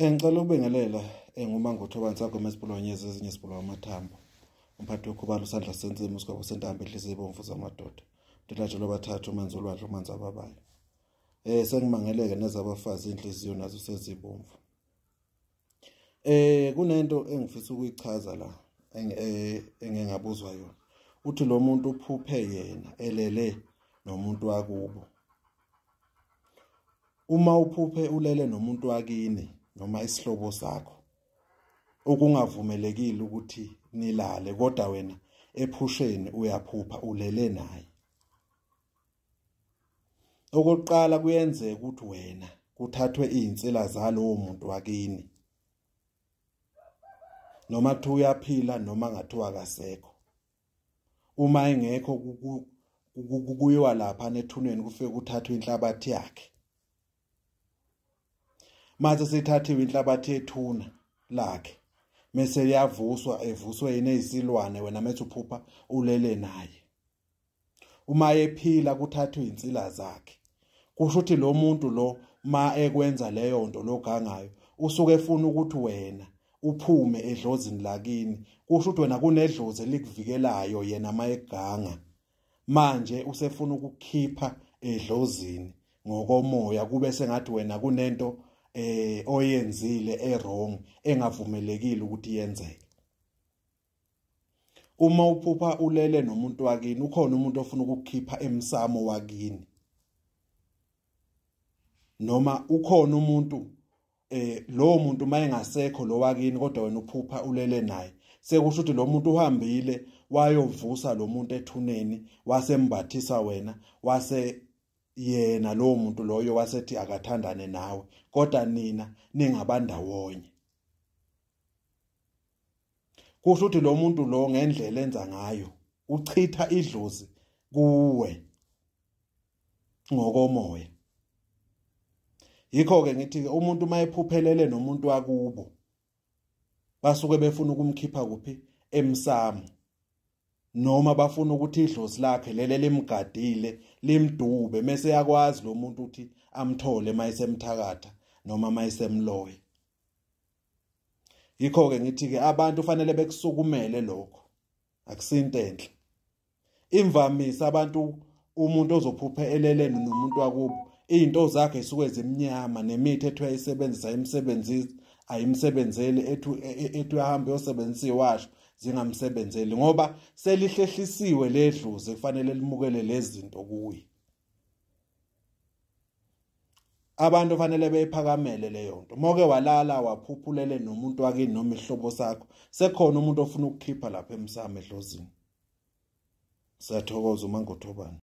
Ngicela ukubingelela nguMangotho Sagoma Sibulonyezi ezinye sibulawa amathambo. Umphathi wekhubalo usandla sensimi usigwebo sentambo enhliziyo ibomvu zamadoda. Ndilatshelwe bathathu umanzi olwandle umanzi ababayo. Sengimangeleke nezabafazi inhliziyo nazo sezibomvu. Kunento engifisa ukuyichaza la engengabuzwa yona. Uthi lo muntu uphuphe yena elele nomuntu wakubo. Uma uphuphe ulele nomuntu wakini noma isihlobo sakho okungavumelekile ukuthi nilale, kodwa wena ephusheni uyaphupha ulele naye. Okokuqala kuyenzeka ukuthi wena kuthathwe izinsila zalowo muntu wakini, noma kuthiwa uyaphila noma ngathiwa akasekho. Uma engekho kuyiwa lapha nethuneni kufike kuthathwe inhlabathi yakhe. Mase sithathiwe inhlabathi yethuna lakhe mase liyavuswa, evuswe yini eyisilwane, wena mase uphupha ulele naye. Uma ephila kuthathwe insila zakhe. Kusho ukuthi lo muntu lo ma ekwenza leyo nto logangayo usuke efuna ukuthi wena uphume edlozini lakini. Kusho ukuthi wena kunedlozi elikuvikelayo yena mayeganga. Manje usefuna ukukhipha edlozini ngokomoya, kube sengathi wena kunento oyenzile e-wrong engavumelekile ukuthi yenzeke. Uma uphupha ulele nomuntu wakini, ukhona umuntu ofuna ukukukhipha emsamo wakini, noma ukhona umuntu lowo muntu mayengasekho lo wakini kodwa wena uphupha ulele naye, sekusho ukuthi lo muntu uhambile wayovusa lo muntu ethuneni wasembathisa wena, wase yena lowo muntu loyo wasethi akathandane nawe, kodwa nina ningabandawonye. Kusho ukuthi lo muntu lo ngendlela enza ngayo uchitha idlozi kuwe ngokomoya. Yikho ke ngithi umuntu mayephuphelele nomuntu wakubo basuke befuna ukumkhipha kuphi? Emsamo, noma bafuna ukuthi idlozi lakhe lele limgadile limdube, mase yakwazi lo muntu ukuthi amthole mayisemthakatha noma mayisemloya. Yikho ke ngithi ke abantu fanele bekusukumele lokho, akusinto enhle. Imvamisa abantu umuntu ozophupha elele nomuntu wakubo izinto zakhe isuke zimnyama, nemithi ethu ayisebenzisa imsebenzi ayimsebenzeli, ethu ahamba yosebenzisa iwasho zingamsebenzeli, ngoba selihlehlisiwe ledlozi kufanele limukele lezi zinto kuye. Abantu fanele beyiphakamele leyo nto. Moke walala waphuphulele nomuntu wakini noma ihlobo sakho, sekhona umuntu ofuna ukukhipha lapha emsamo edlozini. Siyathokoza uMangothobani.